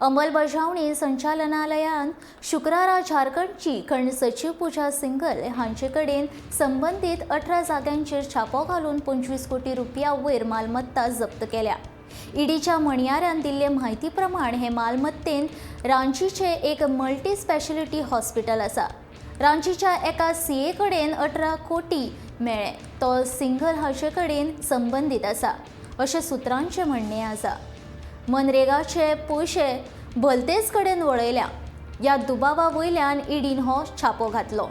अंमलबजावणी संचालनालयान शुक्रारा झारखंडची खण सचीव पूजा सिंगल हांचे कडेन संबंदीत 18 जाग्यांचेर छापो घालून 25 कोटी रुपया वयर मालमत्ता जप्त केल्या. ईडीच्या म्हणयाऱ्यान दिल्ले म्हायती प्रमाण हे मालमत्तेन रांचीचे एक मल्टी स्पेशलिटी हॉस्पिटल आसा. रांचीच्या एका सीए कडेन 18 कोटी मेळ्ळे, तो सिंगल हाचे कडेन संबंदीत आसा अशें सुत्रांचें म्हणणें आसा. मनरेगाचे पयशे भलतेच कडेन वळयल्या ह्या दुबावा वयल्यान ईडीन हो छापो घातलो.